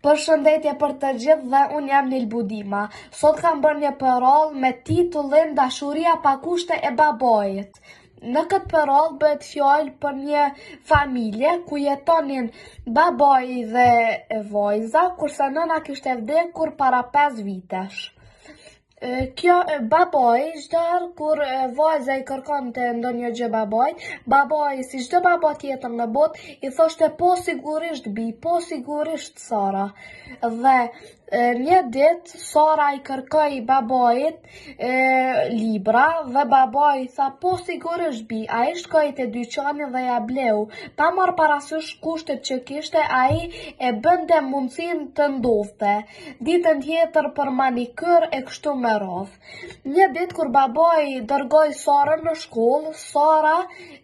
Përshëndetje për të gjithë dhe unë jam Nil Budima. Sot kam bërë një përrallë me titullin Dashuria pa kushte e babait. Në këtë përrallë bëhet fjalë për një familje ku jetonin babai dhe vajza, kurse nëna kishte vdekur para 5 vitesh. Kjo babai çdo herë kur vajza i kërkonte ndonjë gjë babait, babai si çdo baba tjetër në botë i thoshte po sigurisht bi, po sigurisht Sara. Dhe një ditë Sara i kërkoi babait e, libra dhe babai i tha po sigurisht bi, ai shkoi te dyqani dhe ja bleu. Pa marrë parasysh kushtet që kishte, ai e bënte mundësinë të ndodhte. Ditën tjetër për manikyr e kështu me radhë. Një ditë kur babai dërgoi Sarën në shkollë, Sara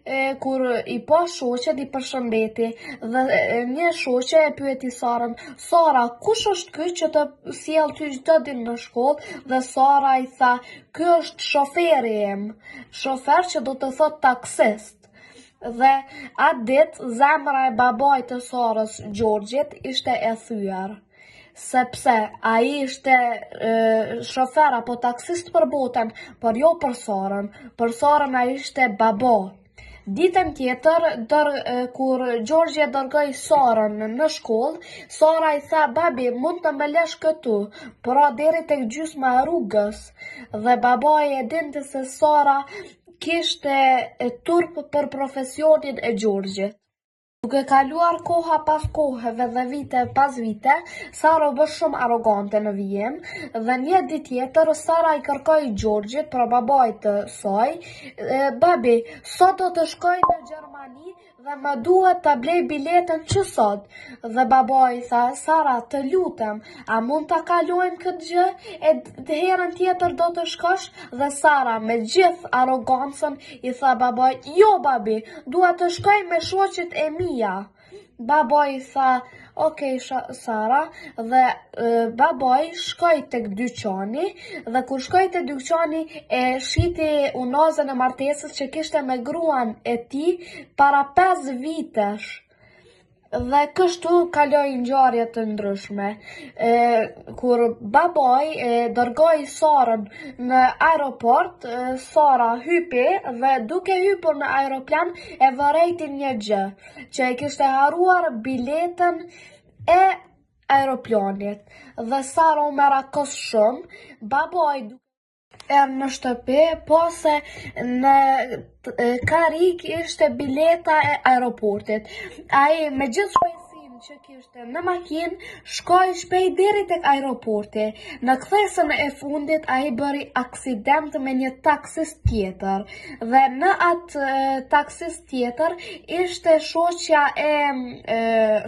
e, kur i pa shoqet i përshëndeti dhe e, një shoqe e pyeti Sarën, Sara, kush është ky që të sjell ty çdo ditë në shkollë? Dhe Sara i tha, ky është shoferi im. Shofer që do të thotë taksist. Dhe atë ditë zemra e babait të Sarës, Gjorgjit, ishte e thyer sepse ai ishte e, shofer apo taksist për botën, por jo për Sarën. Për Sarën ai ishte babo. Ditën tjetër, dër, e, kur Gjorgji e dërgoi Sarën në shkollë, Sara i tha, babi, mund të më lesh këtu, pra deri tek gjysma e rrugës. Dhe babai e dinte se Sara kishte turp për profesionin e Gjorgjit. Duke kaluar koha pas kohëve dhe vite pas vite, Sara u bë shumë arrogante në vijim dhe një ditë tjetër Sara i kërkoi Gjorgjit, pra babait të saj, babi, sot do të shkoj në Gjermani dhe më duhet ta blej biletën që sot. Dhe babai i tha, Sara, të lutem, a mund ta kalojmë këtë gjë e herën tjetër do të shkosh? Dhe Sara me gjithë arrogancën i tha babait, jo babi, dua të shkoj me shoqet e mia. Babai i tha, ok Sara, dhe e, babai shkoi tek dyqani dhe kur shkoi te dyqani e shiti unazën e martesës që kishte me gruan e tij para 5 vitesh. Dhe kështu kaloi ngjarje të ndryshme. E, kur babai e dërgoi Sarën në aeroport, e, Sara hypi dhe duke hypur në aeroplan e vërejti një gjë, që e kishte harruar biletën e aeroplanit. Dhe Sara u merakos shumë, babai duke erdh në shtëpi, po se në karrikë ishte bileta e aeroportit. Ai me gjithë shpejtësinë që kishte në makinë, shkoi shpejt deri tek aeroporti. Në kthesën e fundit ai bëri aksident me një taksist tjetër dhe në atë taksist tjetër ishte shoqja e, e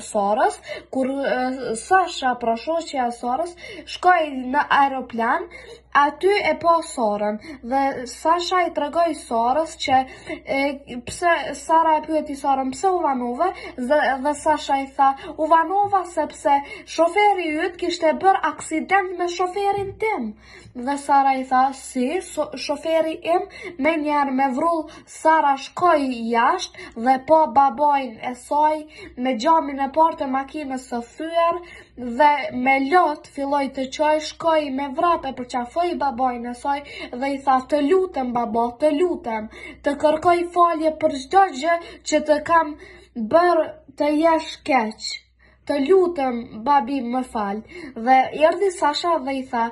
Sarës, kur e, Sasha, pra shoqja e Sarës, shkoi në aeroplan, aty e pa Sarën dhe Sasha i tregoi Sarës që e, pse Sara e pyeti Sarën pse u vanove dhe, dhe Sasha i tha u vanova sepse shoferi yt kishte bërë aksident me shoferin tim dhe Sara i tha si so, shoferi im menjëherë me vrull Sara shkoi jashtë dhe pa babain e saj me xhamin e parë të makinës së thyer dhe me lot filloi të qajë, shkoi me vrap e përqafoi babain e saj dhe i tha të lutem baba, të lutem, të kërkoj falje për çdo gjë që të kam bërë të jesh keq. Të lutem, babi, më fal. Dhe erdhi Sasha dhe i tha,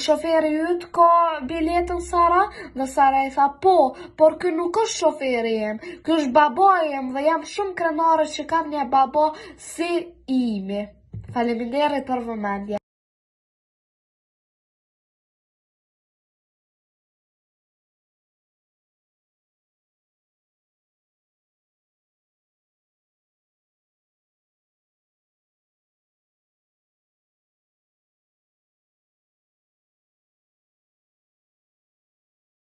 shoferi yt ka biletën Sara? Dhe Sara i tha, po, por ky nuk është shoferi im, ky është babai im dhe jam shumë krenare që kam një baba si imi. Faleminderit për vëmendje.